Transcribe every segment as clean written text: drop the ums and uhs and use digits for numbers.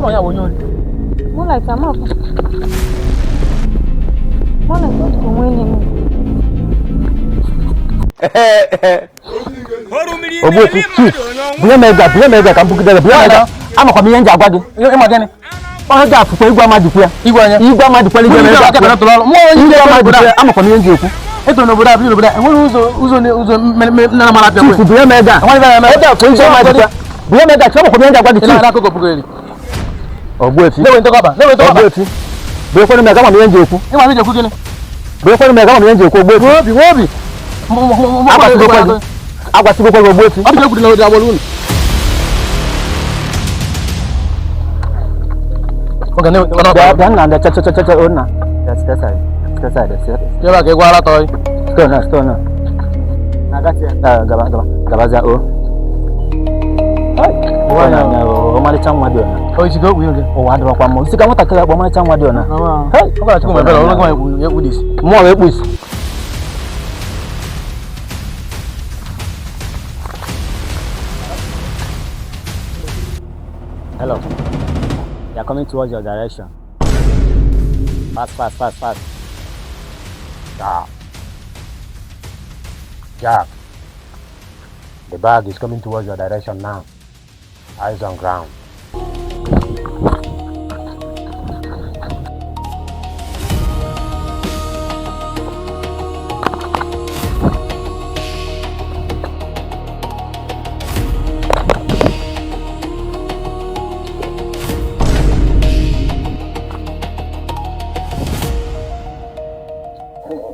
Ọ ya bụ onye ori. More like I'm up. More like what go win him. Ogbuefi, chief, bunye m ego a, bunye m ego a ka m bugide gị, bunye m ego a. Amakwa m ihe m ji agwa gị. Ịma gịnị? Onye ga-afụkwa igwe ama jikwa ya. Igwe anya. Igwe ama jikwala igwe Igwe ego aka a. tụrụ ọrụ. Mụọ onye Igwe ama obodo jikwa a. ya, amakwa m ihe m ji ekwu. Eto n'obodo a, biri n'obodo a. Enweghị ụzọ ụzọ ụzọ nna mara apịa Chief, bunye m ego a. Enweghị ebe a na-eme. Ego a fụ igwe ama jikwa ya. Bunye m ego a, chief, amakwa m ihe m ji agwa gị, Ị chief. na-ara akụkọ pụgo eri. Ogbuefi, Na-ewe ntọkọba, na-ewe ntọkọba. Ogbuefi, bunyekwara m ego, ama m ihe m ji ekwu. Ịma m iji ekwu gịnị? Bunyekwara m ego, ama m ihe m ji ekwu, Ogbuefi. Nwa obi, nwa obi. Agwasịgokwa gị. Agwasịgokwa gị, Ogbuefi. Ọ bụ egwuri na odi agbọrọ unu. Oge na-ewe ntọkọba. Bịa, bịa nna, bịa, cha cha cha cha cha, o nna. Bịa, step aside, step aside, step aside. Ebe a ka ị gwara tọị. Stone na, stone na. Ah, gaba, gaba, gabazia, o. Ụwa na ọmalịcha nwa dị ọna. O isi ka okwu ihe gị. Ụwa adịrọkwa mma. Isi ka nwatakịrị akpọ ọmalịcha nwa dị ọna. Ọ gwara Chukwu mebere ọrụ gị ekwu dis. Mmụọ wee kpu isi. Hello. They are coming towards your direction. Fast, fast, fast, fast. Jack. Jack. The bag is coming towards your direction now. Eyes on ground.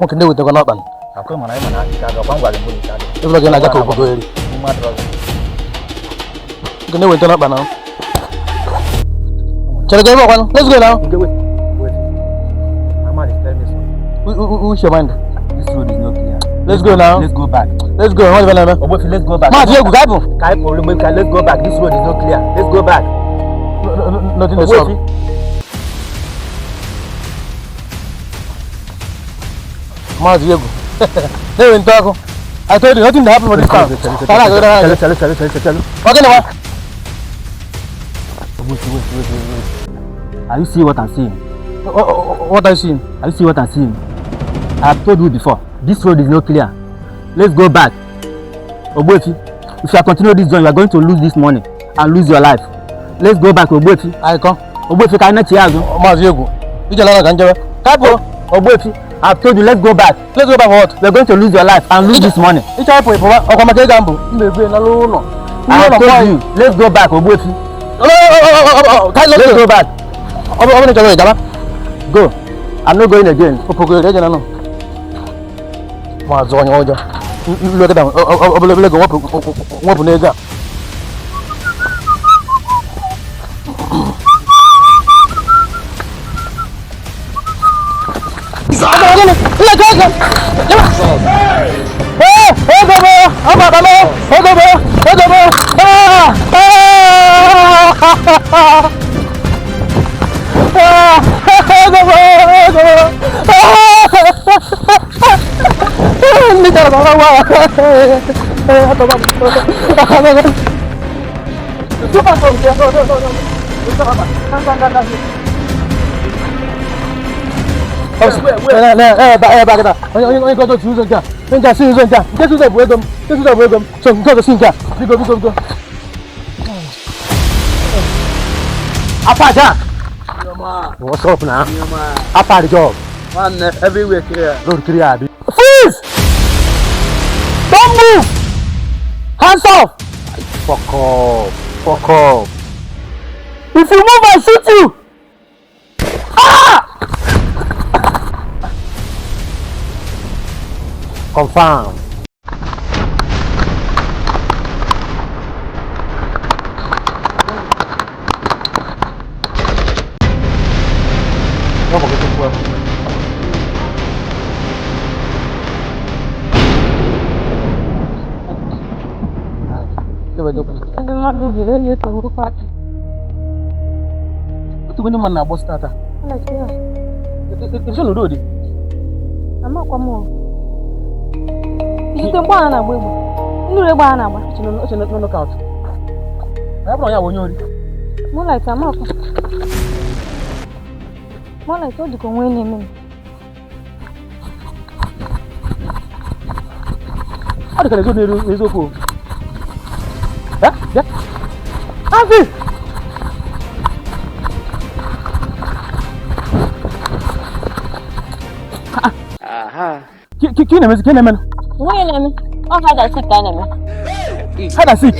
Nwoke na-ewetakwa n'ọkpa. Akwa mana ịma na ike aga, ọkwa ngwa gị mbụ n'ike aga. Ebe gị na-aga ka obodo eri. Mmadụ ọzọ. Nwoke na-eweta n'ọkpa na. Chere gị ebe ọkwanụ. Let's go now. Okay, wait. Wait. My man is telling me something. Who's your mind? This road is not clear. Let's go now. Let's go back. Let's go. What do you want? Ogbuefi, let's go back. Maazị egwu ka bụ. Ka anyị pụrụ mgbe let's go back. This road is not clear. Let's go back. Nothing to solve. Ogbuefi. Maazị egwu. Na-ewe ntọ ọkụ. I told you nothing to happen for this town. Tara aga gara aga. Chelu, chelu, chelu, chelu, chelu. Ọ gịnị wa? Wait, wait, wait, wait, wait. Are you seeing what I'm seeing? What are you seeing? Are you seeing what I'm seeing? I have told you before, this road is not clear. Let's go back. Ogbuefi, if you continue this journey, you are going to lose this money and lose your life. Let's go back, Ogbuefi. Anyị kọ. Ogbuefi, ka anyị na-eche azụ. Maazị egwu. Ijele ala ka njebe. Ka bụ. Ogbuefi, I have told you, let's go back. Let's go back for what? We are going to lose your life and lose this money. Ịchọ ịpụ ịpụba ọkwa maka ịga mbụ. Mba egwe n'ala ụlọ. I have told you, let's go back, Ogbuefi. Let's go back. Ọ bụrụ na ị chọrọ ịgaba. Go. I'm not going again. Opogo eri ejena nọ. Maazị onye ụjọ. Nlu eketa obele obele ego nwepụ n'ego a. Onye nke ọzọ si ụzọ nke a, nke a si ụzọ nke a, nke si ụzọ bụ ego m, nke si ụzọ bụ ego m, so nke ọzọ si nke a, biko biko biko. Apa Jack! What's up now? Apa the job? Man, everywhere clear. Road clear, abi. Freeze! Don't move! Hands off! Fuck off. Fuck off. If you move, I shoot you! Ah! Confirm. Don't forget to put. Ndị mmadụ biri onye tọgbukwa. Otu onye mmadụ na-agbọ tata. Like, yeah. Isi n'udo dị. Amakwa m o. Ijite mgbe a na-agba egbe. Nnụrụ egbe a na-agba. Oche nọ knockout. Ya bụrụ ya bụ onye ori. Moonlight, amakwa. Moonlight, ọ dịka onwe na-eme m. Ọ dịka eziokwu n'eziokwu. Ya, ya. Afi! Ka ị na-emezi ka ị na-emenụ? Onwe na-eme. Ọ hide and seek ka a na-eme. Hide and seek.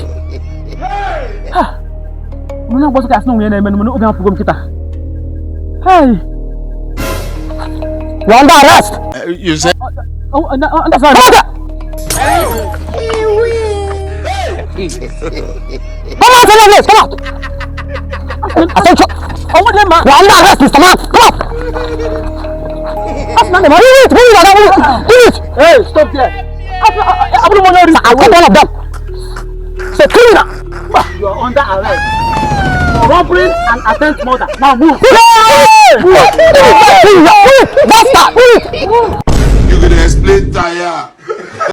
Ha! Mụ na-agbasọ ka asị na onwe ya na-emenụ mana oge apụgo m kịta. Hey! You are under arrest. You say? Oh, oh, sorry. Come out of this! Come out! Attention! Oh, what them, man? You are under arrest, Mr. Man! Come out! Move it! Move it! Move it! Hey, stop there! I don't want to I'll take one of them. It's a criminal. You are under arrest for robbery and attempt murder. Now move. Move! Move it! Bastard! Move it! You gonna explain tire.